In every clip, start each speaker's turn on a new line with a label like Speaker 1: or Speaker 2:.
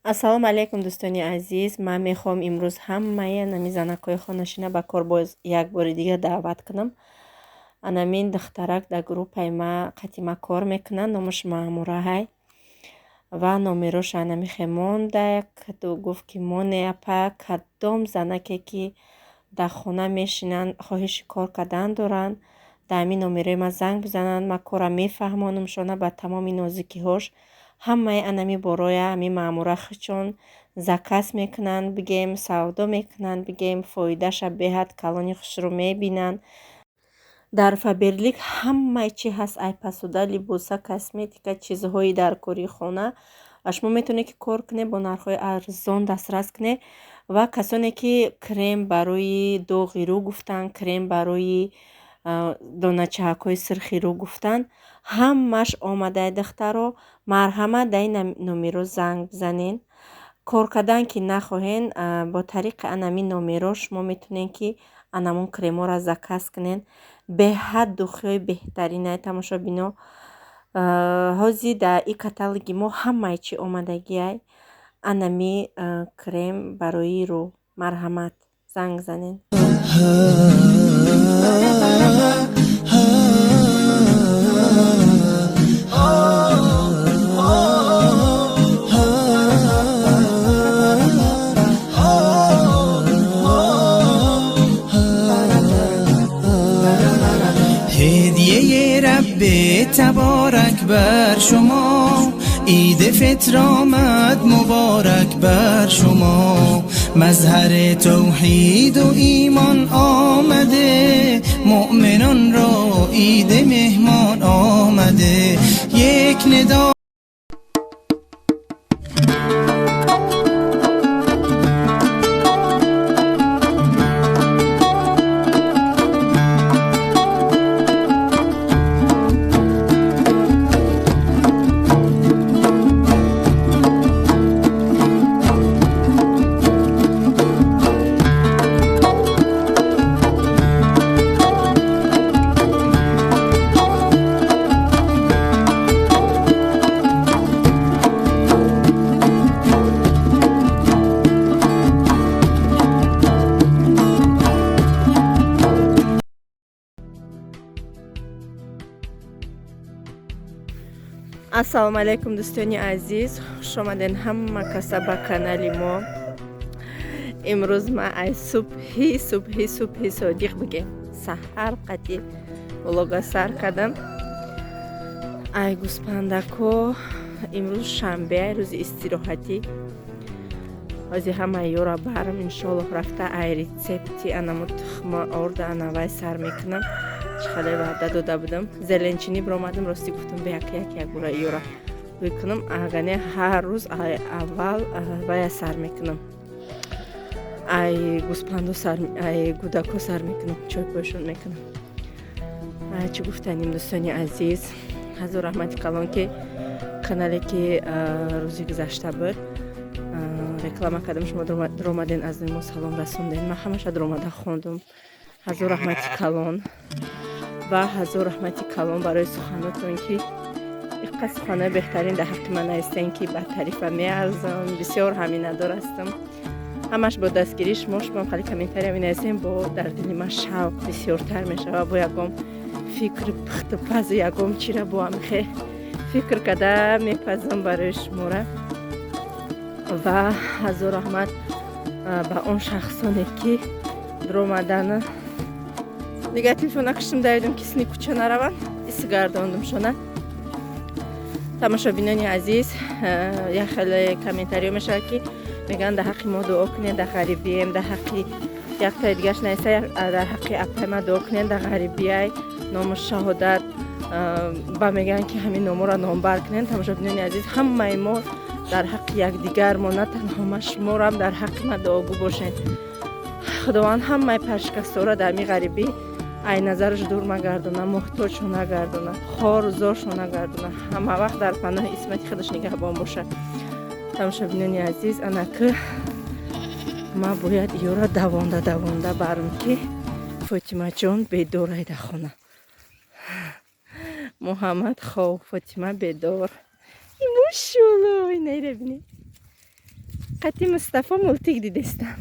Speaker 1: Ассалому алайкум, дӯстони азиз. Ман мехоҳам имрӯз ҳамаи анами занакҳои хонашина ба кор боз як бори дигар даъват кунам. Анамин духтарак дар группаи ма қати ма кор мекунад, номаш Маъмураҳай ва номерош анамихе монда. Гуфт, ки моне, апа, кадом занаке, ки дар хона мешинанд, хоҳиши кор кардан доранд, дар ҳамин номерои ма занг бизананд. Ман корра мефаҳмонамшона ба тамоми нозукиҳош. Ҳамаи анами бороя ҳами Маъмура худшон заказ мекунанд, бигем, савдо мекунанд, бигем, фоидаша беҳад калони хушрӯ мебинанд. Дар Фаберлик ҳамаи чи ҳаст: ай посуда, либоса, косметика, чизҳои дар кори хона. Ва шумо метавонед, ки кор кунед, бо нархҳои арзон дастрас кунед. Ва касоне, ки крем барои доғи рӯ гуфтанд, крем барои доначаҳакҳои сирхи рӯ гуфтанд, ҳамаш омадаи, духтаро. Марҳамат, дар ин номеро занг бизанед. Кор кардан ки нахоҳен, бо тариқи анамин номеро шумо метавонед, ки анамон кремҳоро заказ кунед. Беҳад духиҳои беҳтаринай, тамошобино. Ҳозир дар и каталоги мо ҳамаи чи омадагиай. Анами крем барои рӯ, марҳамат, занг занед.
Speaker 2: هدیه رب تبارک بر شما، عید فطر آمد، مبارک بر شما. مظهر توحید و ایمان آمده، مؤمنان را عید مهمان آمده. یک ندا
Speaker 1: Ассалому алайкум, дӯстони азиз, хушомаден ҳама каса ба канали мо. Имрӯз ман ай субҳи содиқ, бигем, саҳар қати влога сар кардам. Ай гӯспандако, имрӯз шанбе, рӯзи истироҳатӣ. Ҳозир ҳамаи ёра барам, иншоаллоҳ, рафта ай рецепти анамо тухма орда анавай сар мекунам. Чӣ хеле ваъда дода будам. Зеленчинӣ биромадам, ростӣ гуфтам, бе як як як бора ёра бикунам. Агане ҳар рӯз ай аввал вая сар мекунам, ай гӯспанду сар, ай гудако сар мекунам, чойпошон мекунам. Чӣ гуфтаним, дӯстони азиз? Ҳазор раҳмати калон, ки канале, ки рӯзи гузашта буд, реклама кардам, шумо дуромаден, аз мо салом расонден. Ман ҳамаша дуромада хондум. Ҳазор раҳмати калон ва ҳазор раҳмати калон барои суханотон, ки иққа суханои беҳтарин дар ҳаққи ман навистен, ки ба таърифа меарзам. Бисёр ҳаминадор ҳастам. Ҳамаш бо дастгирии шумо. Шумоам хеле комментария менависем, бо дар дили ман шавқ бисёртар мешавад, бо ягон фикри пухтупазу ягон чира бо ҳамихе фикр карда мепазам барои шумора. Ва ҳазор раҳмат ба он шахсоне, ки дуромадану дигар телефона киштим, давидам, ки сини кӯча нараванд, исгардондумшона. Тамошобинони азиз, як хеле комментариё мешавад, ки мегӯянд, дар ҳаққи мо дуо кунед, дар ғарибием, дар ҳаққи яктаи дигаш наиса, дар ҳаққи апай ма дуо кунед, дар ғарибияй, ному шаҳодат ба мегӯянд, ки ҳамин номоро номбар кунед. Тамошобинони азиз, ҳамаи мо дар ҳаққи якдигар мо, на танҳо ма, шуморам дар ҳаққи ма дуогӯ бошед. Худованд ҳамаи паршикастора дар ми ғарибӣ ай назараш дур магардона, муҳтоҷшо нагардона, хору зоршо нагардона, ҳама вақт дар паноҳи исмати худаш нигаҳбон бошад. Тамошобинони азиз, анаки ман бояд ёра давонда давонда барам, ки Фотимаҷон бедорай дар хона. Муҳаммад хоб, Фотима бедор. Мошолло, инайра бинед. Қати Мустафо мултик дидестам.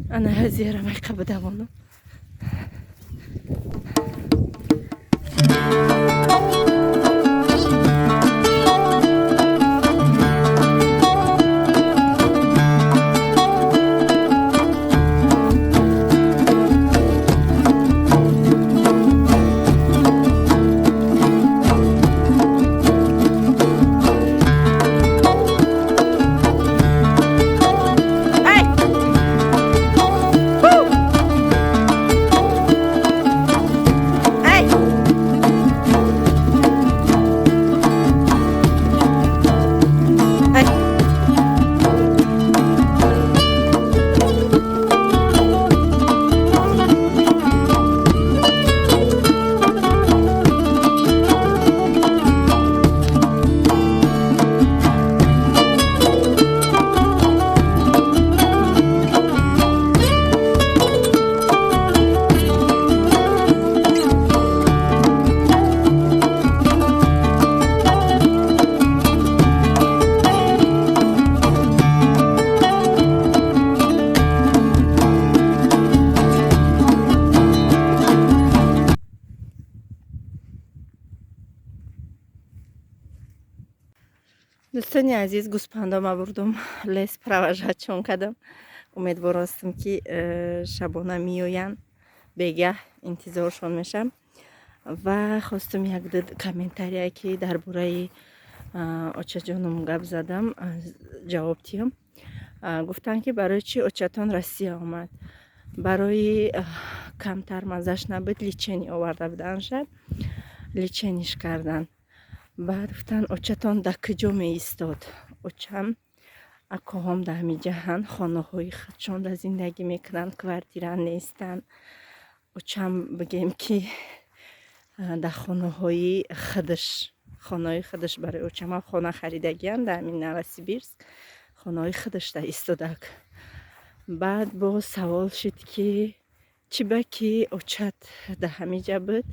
Speaker 1: Ана ҳазира майқа будавону. Дӯстони азиз, гӯспандома бурдум лес, провожать шон кардам. Умедвор ҳастам, ки шабона меоянд, бегаҳ интизоршон мешам. Ва хостум як ду комментария, ки дар бораи очаҷоном гап задам, ҷавоб диҳам. Гуфтанд, ки барои чӣ очатон Россия омад? Барои камтар маззаш набуд, лечение оварда буданша, лечение ш кардан. Баъд гуфтанд, очатон дар куҷо меистод? Очам, акоҳом дар ҳамиҷаҳанд, хонаҳои худшон дар зиндагӣ мекунанд, квартира нестанд. Очам, бигем, ки дар хонаҳои худаш, хонаҳои худаш, барои очамам хона харидагианд дар ҳамин Новосибирск, хонаҳои худаш дар истодак. Баъд боз савол шуд, ки чӣ ба ки очат дар ҳамиҷа буд,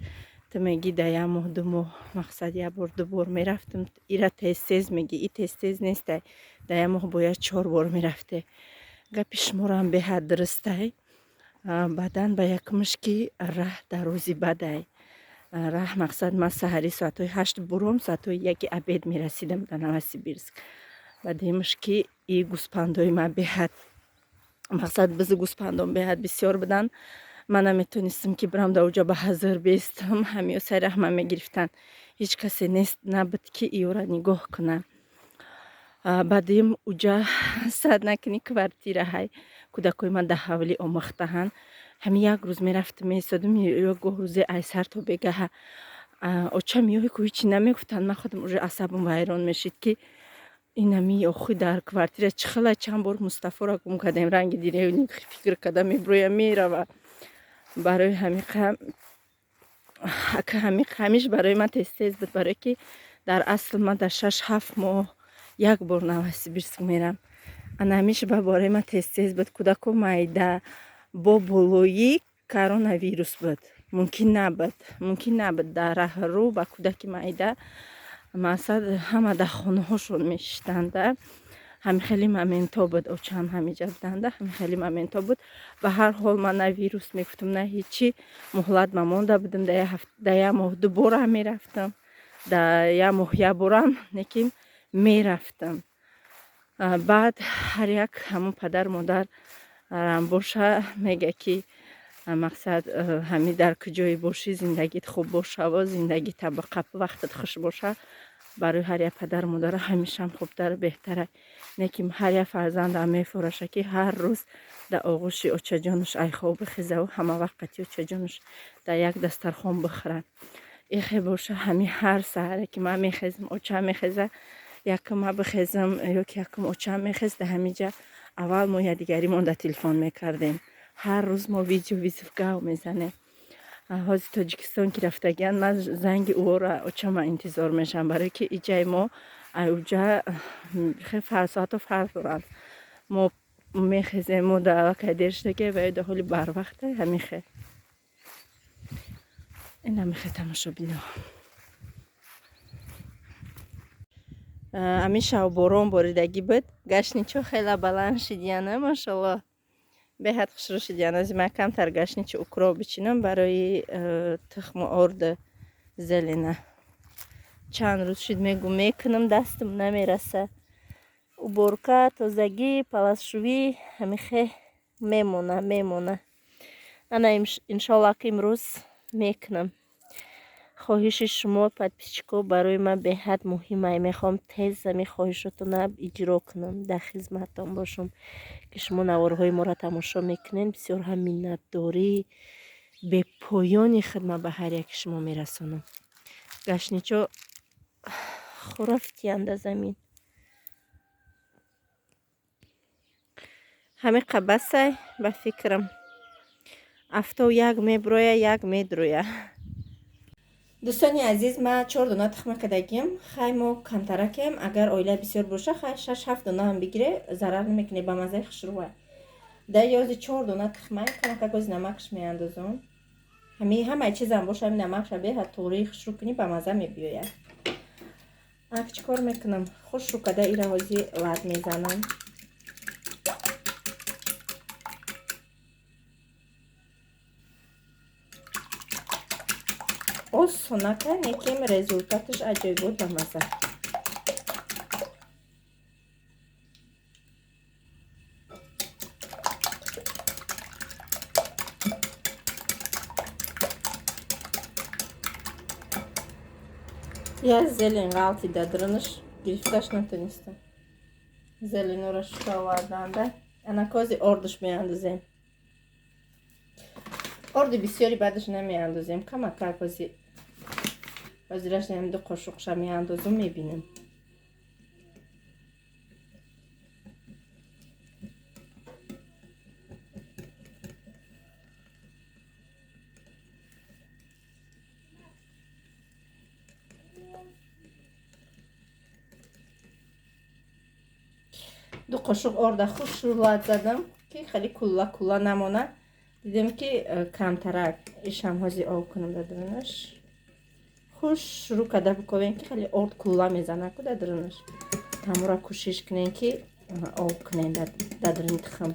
Speaker 1: ту мегӣ дар як моҳ, 2 моҳ, мақсад, як бор, ду бор мерафтам. Ира тез тез мегӣ, и тез тез нестай, дар як моҳ бояд чор бор мерафте. Гапи шуморам беҳад дурустай. Баъдан ба якумш, ки раҳ дар рӯзи бадай раҳ, мақсад, ман саҳари соатҳои 8 буром, соатҳои 1 обед мерасидам дар Новосибирск. Ба дуюмш, ки и гӯспандои ман беҳад, мақсад, бизу гӯспандон беҳад бисёр буданд. Ман наметонистам, ки бирам дар оҷа ба ҳазр бестам, ҳамиё сари раҳ ман мегирифтанд. Ҳеҷ касе нест набуд, ки иёра нигоҳ кунад. Баъдим уҷа сад накунӣ, квартира ҳай, кӯдакои ман дар ҳавлӣ омӯхтаҳанд. Ҳамин як рӯз мерафтам, меистодам, ё гоҳ рӯзе ай сар то бегаҳа. Очам ёҳи ку ҳичи намегуфтанд, ман худам уже асабам вайрон мешид, ки инами охи дар квартира чӣ хела. Чанд бор Мустафоро гум кардем, ранги деревни фикр карда меброя, мерава. Барои ҳамиқа ҳамиш барои ман тез тез буд, барое ки дар асл ман дар 6-7 моҳ як бор Новосибирск мерам. Ана ҳамиш ба бораи ман тез тез буд. Кӯдако майда, бо болои коронавирус буд, мумкин набуд дар раҳрӯ ба кӯдаки майда, мақсад, ҳама дар хонаҳошон мешиштанда. Ҳами хеле моментҳо буд, очам ҳамиҷа буданда, ҳами хеле моментҳо буд. Ба ҳар ҳол, ман на вирус мегуфтам, на ҳечи, муҳлат ма монда будам, дар як моҳ ду борам мерафтам, дар як моҳ як борам, лекин мерафтам. Баъд ҳар як ҳамон падар модар боша, мега, ки мақсад, ҳами дар куҷое бошӣ, зиндагит хуб бошаву зиндагита ба қап вақтат хуш боша, барои ҳар як падару модара ҳамешам хубтару беҳтара. Не ки ҳар як фарзандам мефураша, ки ҳар рӯз дар оғӯши очаҷонаш айхоб бихезаву ҳама вақт қати очаҷонаш дар як дастархон бихӯрад. Ихе боша, ҳами ҳар саҳаре ки ман мехезам, очам мехеза, якум ман бихезам ё ки якум очам мехез, дар ҳамиҷа аввал мо якдигаримон дар телефон мекардем. Ҳар рӯз мо видео вызов гав мезанем. Ҳозир Тоҷикистон ки рафтагиан, ман занги ӯро, очама интизор мешавам, барое ки иҷаи мо уҷа соатҳо фарқ доранд. Мо мехезем, мо дар аллакай дер шудагӣ ва ё дар ҳоли барвақта. Ҳамихе, ин ҳамихе, тамошобино. Ҳамин шав борон боридагӣ буд. Гашничо хела баланд шидияна, машалло. Беҳад хушрӯ шидиян. Ози ман камтар гашничи укроп бичинам барои тухму орду зелена. Чанд рӯз шид мегу мекунам, дастам намераса. Уборка, тозагӣ, паласшӯӣ ҳамихе мемона, мемона. Ана иншолло ки имрӯз мекунам. Хоҳиши шумо подписчико барои ман беҳад муҳимае. Мехоҳам тез ҳамин хоҳишотона иҷро кунам, дар хизматтон бошам, ки шумо наворҳои моро тамошо мекунед. Бисёр ҳам миннатдорӣ бепоёни хидмат ба ҳар яки шумо мерасонам. Гашничо хурафтианда замин. Ҳамин қабасай ба фикрам. Афтоб як меброя, як медроя. Дӯстони азиз, ман 4 дона тухма кардагим. Хай мо камтаракем, агар оила бисёр боша, хай 6-7 дона ҳам бигире, зарар намекунӣ, ба маззаи хушрӯа. Дар ёзи 4 дона тухма, камакак ози намакш меандозам. Ҳамин ҳамаи чизам боша, ҳамин намакша беҳад туғрии хушрӯ кунӣ, ба мазза мебиёяд. Ак чӣ кор мекунам? Хушрӯ када ира ҳози лат мезанам. Осонака, некем результаташ аҷоибот ба мазза. Я зелень ғалти дадрунаш гирифташ натонистам. Зеленора шута оварданда. Ана кози ордуш меандозем. Орди бисёри баъдаш намеандозем. Камакак ҳозираш нем 2 қошуқша меандозум, мебинем. Ду қошуқ орда хуш лат задам, ки хеле кулла кулла намона. Дидем ки камтарак ишам ҳози об кунам дар дурунаш. Хуш шурӯъ карда биковем, ки хеле орд кулла мезанад ку дар дурунаш. Ҳамура кӯшиш кунем, ки об кунем дар дуруни тухм.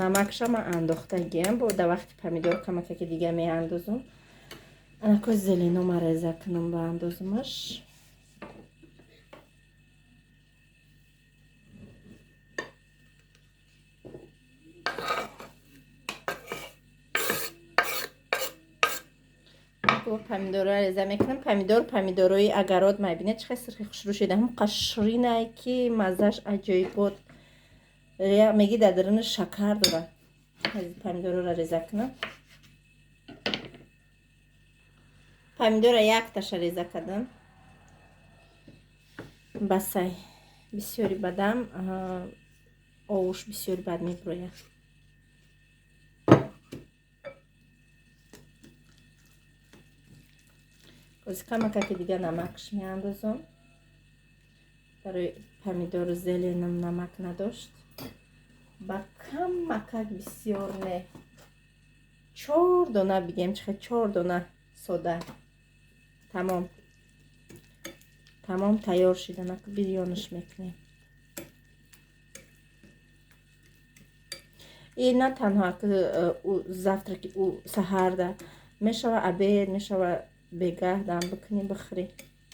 Speaker 1: Намакша ман андохтагиам, бо дар вақти помидор камакаки дига меандозум. Анако зелено мареза кунам ба андозумаш. Помидорро реза мекунам. Помидор, помидорои агарот мебинед, чӣ хел сирхи хушрӯ шида. Ҳам қашринае, ки маззаш аҷоибот. Меги дар дарунаш шакар дорад. Помидорро реза кунам. Помидора якташа реза кардам. Басай. Бисёри бадам, овуш бисёри бад меброяд. Ози камакаки дига намакш меандозам. Барои помидору зеленам намак надошт. Ба камакак бисёр не. 4 дона бигем, чихе 4 дона сода. Тамом. Тамом тайёр шиданак бирёнаш мекунем. И на танҳо завтраки саҳарда мешава, обед мешава, бегаҳ дам бикунӣ бихӯрӣ.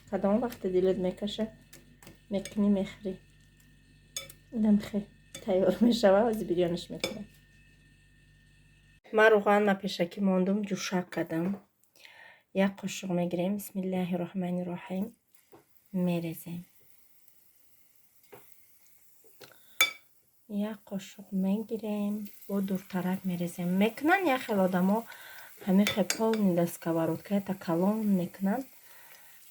Speaker 1: Кадом вақте дилат мекаша, мекунӣ мехӯрӣ. Дамхе тайёр мешава, ози бирёнаш мекунем. Ман рӯған ма пешакӣ мондум, ҷӯшак кардам. Як қошуқ мегирем. Бисмиллаҳи роҳмани роҳим. Мерезем. Як қошуқ мегирем, бо дуртарак мерезем. Мекунанд як хел одамо ҳамин хел полный да сковородка та калон мекунанд.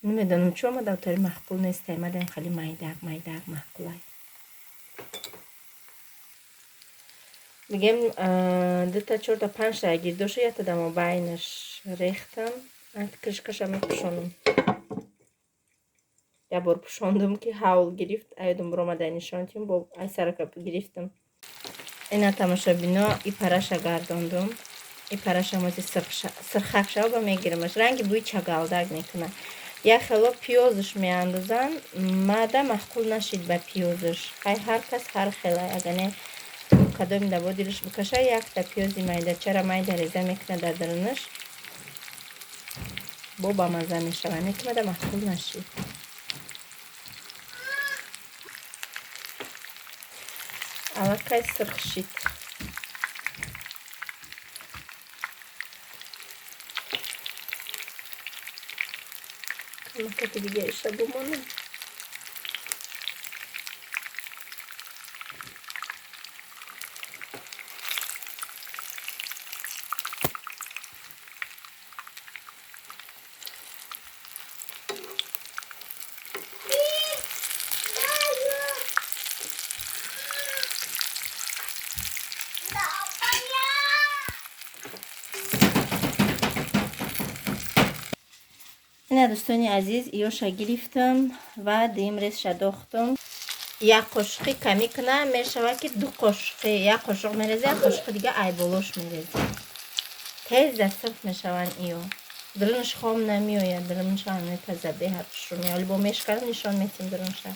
Speaker 1: Намедонам чӣ омада, тари маъқул нест, омадаем хеле майдак, майдак маъқулай. Мегем 2 та 4 та 5 та гирдоша якта да мобайнаш рехтам. Крышкаша мепӯшонам. Як бор пӯшондум, ки ҳавл гирифт, аёдум буромада нишонтим, бо ай сарака гирифтам. Ина тамошобино и параша гардондум. И парашамози сирхак шава ба мегирамаш. Ранги бӯи чагалдак мекунад. Як хело пиёзш меандозанд, мада маъқул нашид ба пиёзш. Хай ҳар кас ҳар хела, агане кадоми даво дилш бикаша, якта пиёзи майдачара майда реза мекунад дар дарунаш, бо бамаза мешавад. Не ки мада маъқул нашид. Аллакай сирх шид. Камакаки дигаиша бумонам. Ина дӯстони азиз, иёша гирифтам ва дим резша дохтам. Як қошуқи камӣ кунам, мешавад ки ду қошуқи, як қошуқ мереза, як қошуқи дига айболош мереза. Тез сирх мешаванд иё. Дурунаш хом намеояд, дурунаш ҳам мепаза беҳад хушрӯ меояд. Бо мешкарам нишон метим дурунша.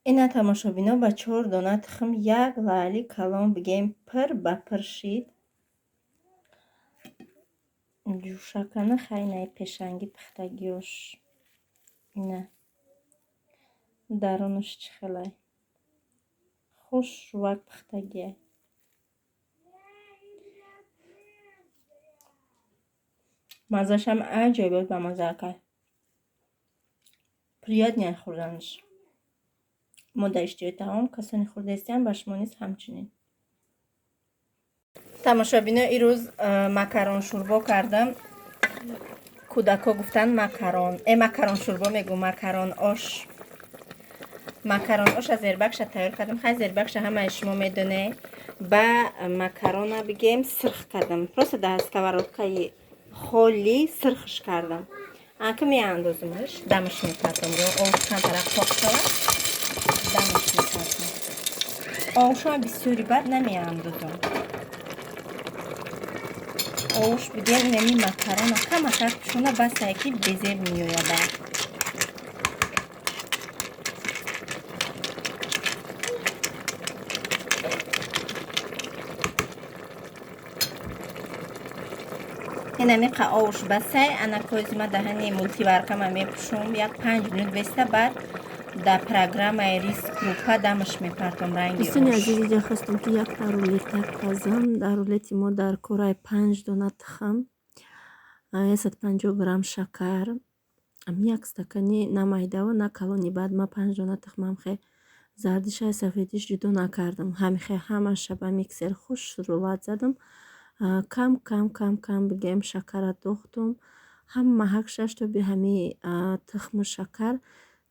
Speaker 1: Ина тамошобино ба 4 дона тухм як лаъли калон бигем пир ба пир шид. Ҷӯшакана хайнаи пешанги пухтагиёш. Ина дарунаш чӣ хелай хушрӯвак пухтагиай. Маззашам аҷоибот ба маззаакай. Приятный хӯрданаш. Мо дар иштиҳои таом касоне хӯрдаистиям, ба шумо низ ҳамчунин. Тамошобино, ирӯз макарон шӯрбо кардам. Кӯдакҳо гуфтанд макарон. Макарон шӯрбо мегӯ, макарон ош. Макарон оша зербакша тайёр кардам. Хай зербакша ҳамаи шумо медонед. Ба макарона бигем сирх кардам. Просто дар сковородкаи холӣ сирхш кардам. Анка меандозумаш, дамаш мекардам. Об камтарак тоқ шавад, дамаш мекардам. Овшам бисёри бад намеандозам. Овш бигем инами макарона камакак пӯшона басае ки безеб меояд. Инами қа овш басай, ана козима даҳани мултиваркама мепӯшум, як 5 минут беста, баъд дар программаи рис крупа дамаш мепартом ранги
Speaker 3: Дӯстони
Speaker 1: ош.
Speaker 3: азиз, инҷа хостам ки як рулета пазам. Дар рулети мо дар кораи 5 дона тухм, 150 грамм шакар, як стакани на майдаву на калони. Баъд ма 5 дона тухмам хе зардиша сафедиш ҷудо накардам. Ҳамихе ҳамаша ба миксер хуш рулат задам. Кам кам кам кам бигем шакара дохтум. Ҳама ҳак шаш то би ҳами тухму шакар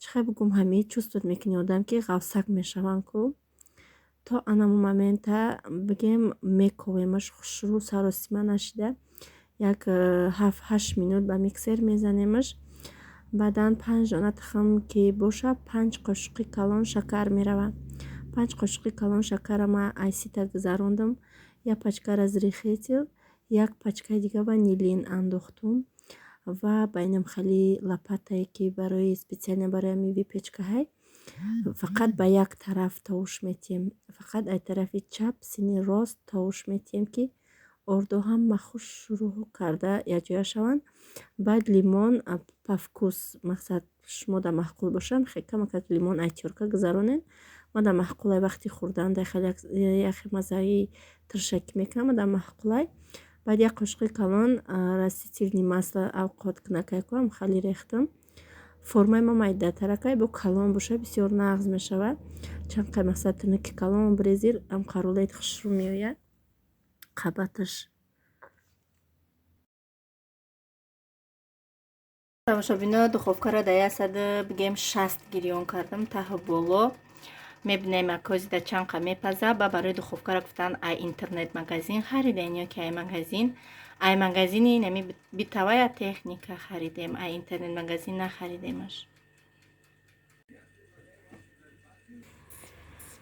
Speaker 3: чӣ хел бигӯм, ҳами чувствует мекунӣ одам ки ғафсак мешаванд ку. То анаму момента бигем мековемаш хушрӯ саросима нашида. Як 7-8 минут ба миксер мезанемаш. Баъдан 5 дона тухм ки боша, 5 қошуқи калон шакар мерава. 5 қошуқи калон шакара ма айсита гузарондам. Як пачка разрыхлитель, як пачкаи дига ванилин андохтум ва ба инам хеле лопатае ки барои специально барои ҳами выпечкаҳай фақат ба як тараф товуш метиҳем. Фақат ай тарафи чап сини рост товуш метиҳем ки ордо ҳама хушрӯ карда якҷоя шаванд. Баъд лимон по вкус, мақсад шумо да маъқул бошам, хе камакак лимон ай тёрка гузаронед. Ма да маъқулай вақти хӯрдан дар хеле як маззаи тиршакӣ мекунам, ма да маъқулай. Баъд як қошуқи калон растительный масло авқот кунакайкуам хеле рехтам. Формаи ма майдатаракай бо калон боша бисёр нағз мешавад. Чанд қай мақсад тунуки калон брезир ам қаролаи хушрӯ меояд. Қабаташ.
Speaker 1: Тамошобино, духовкаро дар 160 гирён кардам таҳу боло. Мебинем акозида чанд қа мепаза. Ба барои духовкаро гуфтан ай интернет магазин харидем ё ки ай магазин. Ай магазини нами битавая техника харидем, ай интернет магазин нахаридемаш.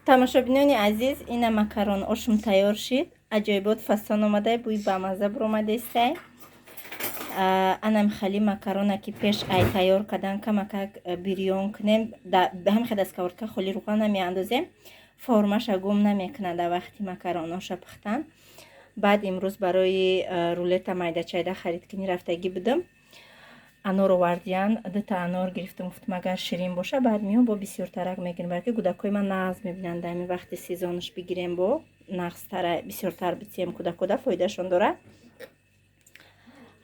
Speaker 1: Тамошобинони азиз, ина макарон ошум тайёр шид. Аҷоибот фасон омадай, бӯи бамазза буромадестай. Анам хали макарона ки пеш ай тайёр кардан камакак бирён кунем, ҳам хел сковородка холи руған намеандозем, формаша гум намекунад дар вақти макароноша пухтан. Баъд имрӯз барои рулета майдачайда харидкунӣ рафтагӣ будам. Анор овардиян, дута анор гирифтам, гуфтам агар ширин боша баъд миём бо бисёртарак мегирем, балки кӯдакҳои ман нағз мебинанд, ҳамин вақти сезонаш бигирем, бо нағзтара бисёртар битием, кӯдакода фоидашон дорад.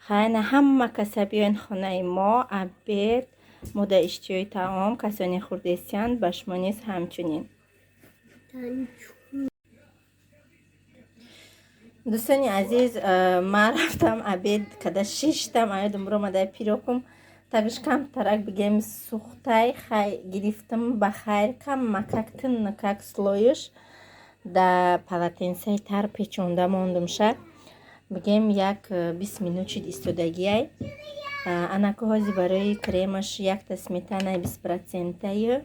Speaker 1: Хайна ҳама каса биёен хонаи мо, обед мо дар иштиҳои таом, касоне хурдесиянд ба шумо низ ҳамчунин. Дӯстони азиз, ман рафтам обед када шиштам, аёдам буромадай пирокум тагиш камтарак бигем сухтай хай гирифтам ба хайр, камакак тиннакак слоиш да полотенцаи тар печонда мондумша, бигем як 20 минут шуд истодагиай. Анаку ҳози барои кремаш якта сметанаи 20%-аю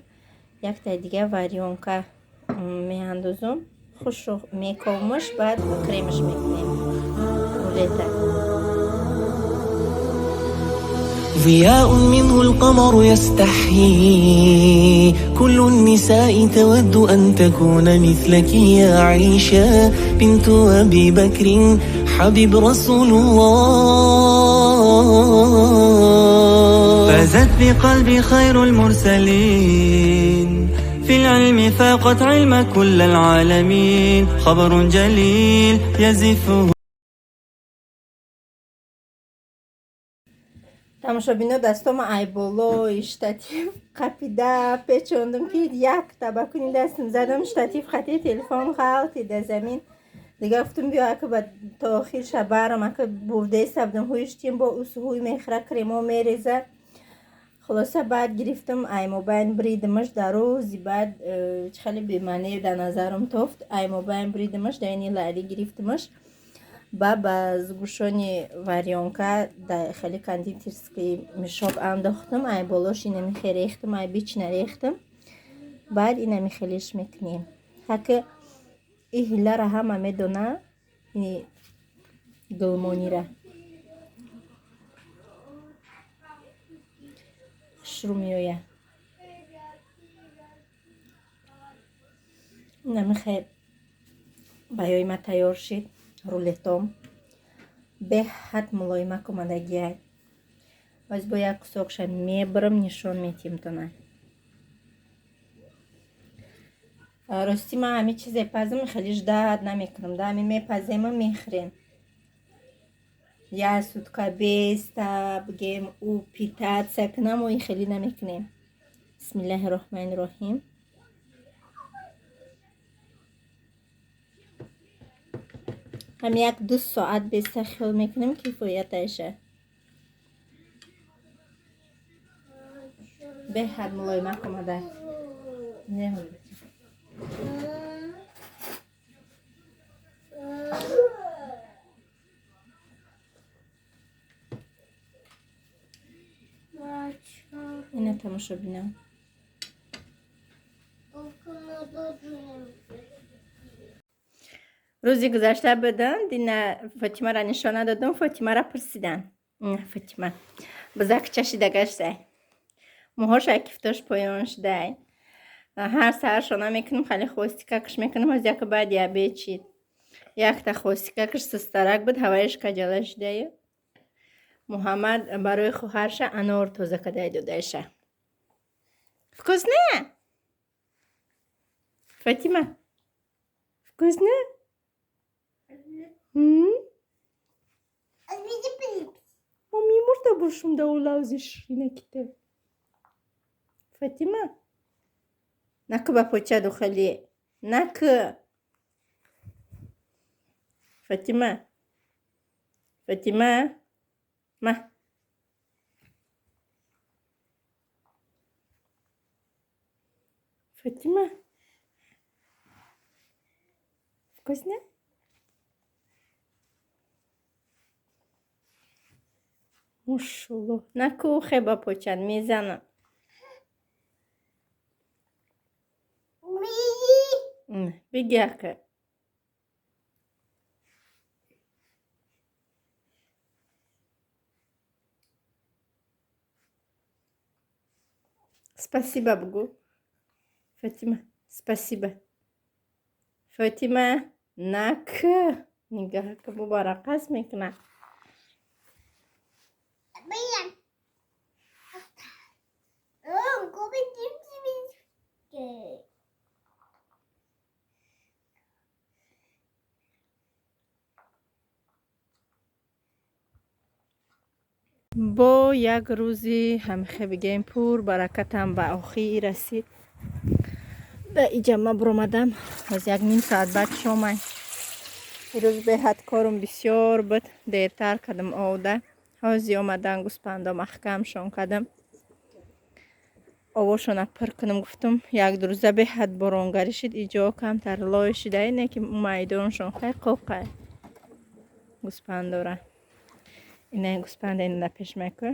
Speaker 1: якта дига варёнка меандозум, хушро мековмуш, баъд кремаш мекунем рулета.
Speaker 4: ضياء منه القمر يستحيي، كل النساء تود أن تكون مثلك يا عيشة بنت أبي بكر حبيب رسول الله.
Speaker 5: فازت بقلبي خير المرسلين، في العلم فاقت علم كل العالمين، خبر جليل يزفه.
Speaker 1: Тамошобино, дастома ай болои штатив қапида печондум ки як табакуни дастам задам, штатив хати телефон ғалтида замин. Дига гуфтум биё ака ба то охир шабарам ака бурдеса будам, ҳуиштим бо ус ҳуй мехӯра, кремо мереза. Хулоса баъд гирифтам ай мобайн бридимаш, дар рӯзи баъд чӣ хеле бемаъне дар назарам тофт, ай мобайн бридимаш, дар ини лаъли гирифтимаш, ба сгущённый варёнка дар хеле кондитерский мешок андохтам, ай болош инами рехтам, ай бична рехтам, баъд инами хелиш мекунем. Ҳаки и ҳиллара ҳама медона, ини гулмонира хушрӯ меояд. Инами хел баёи ма тайёр шид рулетом, беҳад мулоимак омадагиай. Боз бо як кусокша мебарам, нишон метимтона. Рости ман ҳами чизе пазм хеле ждать намекунам, да ҳами мепазему мехӯрем. Як сутка беста бигем ӯ питаться кунам, ин хеле намекунем. Бисмиллаҳи роҳмани роҳим. Ҳам 1-2 соат беста хел мекунем, кифояташа. Беҳад мулоимак омада. Ина тамошобинам. Рӯзи гузашта будам, дина Фотимара нишона додам, Фотимара пурсидан. Фотима бузак чашида гаштай, мӯҳоша кифтош поён шудай. Ҳар саҳар шона мекунам, хеле хвостикакш мекунам, ҳоз яка баъд ябе чид. Якта хвостикакш сустарак буд, ҳавояш каҷала шудаю. Муҳаммад барои хоҳарша анор тоза кадай додайша. Вкусно? Фатима, вкусно? Мами мурда бошум да улавзи ширинаките. Фатима, наку ба поча духали, наку. Фатима, Фатима, ма. Фатима, вкусно? Мошолло, наку хеба почад мезанам. Биги ака. Спасибо бугӯ, Фотима, спасибо, Фотима. Нак нигаҳ ка, бобо рақс мекунад. Бо як рӯзи ҳамихе бигем пур баракатам ба охир расид. Ба иҷа ма буромадам, аз як ним соат баъд шомай. Ирӯз беҳад корум бисёр буд, дертар кардам овда. Ҳози омадан гӯспандо маҳкамшон кардам, овошона пур кунам гуфтум. Як ду рӯза беҳад боронгарӣ шид, иҷо камтар лой шида, ине ки майдоншон хай қоқай гӯспандора. Инаи гӯспанда ина пеш мекӯ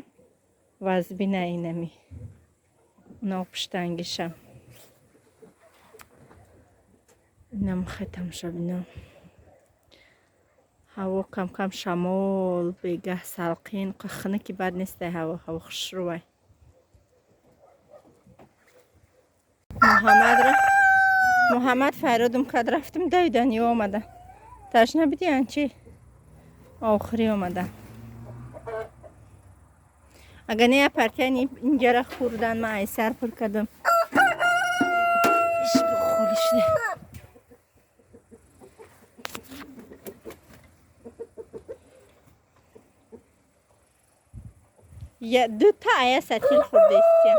Speaker 1: вазбина, инами уно пуштангиша инам хай тамошобино. Ҳаво камкам шамол, бегаҳ салқин, хунуки бад нестай ҳаво, ҳаво хушрӯвай. Муҳаммадро Муҳаммад файродум кард, рафтим, давидан ё омада. Ташна бидиан чи охирӣ омада. Агар не, партияни инҷара хӯрдан, ман айсар пур кардам. Иш холӣ шуда. Я дута ая сатил хӯрдаистия.